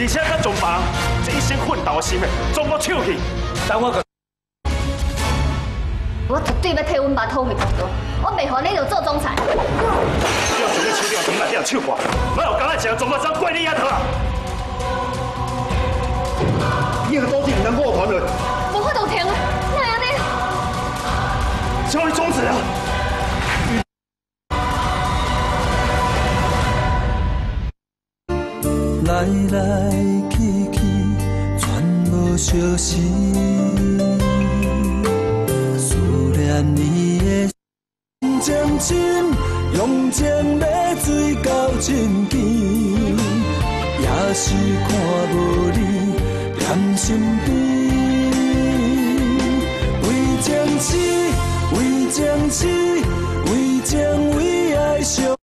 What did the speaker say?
而且閣將別人這一生奮鬥的心血全部搶去。等我。我絕對欲替阮爸討回公道，我袂予你著做總裁。要將你手頂錢內底手掛，我有敢若一個總裁怪你遐討啊！你個刀子毋通我團落。無法度停啊！哪會按呢？交易終止啊！來來去去，全無相識。思念你的情深，用情欲追到真堅，也是看無你踮身邊。為情痴，為情痴，為情為愛相。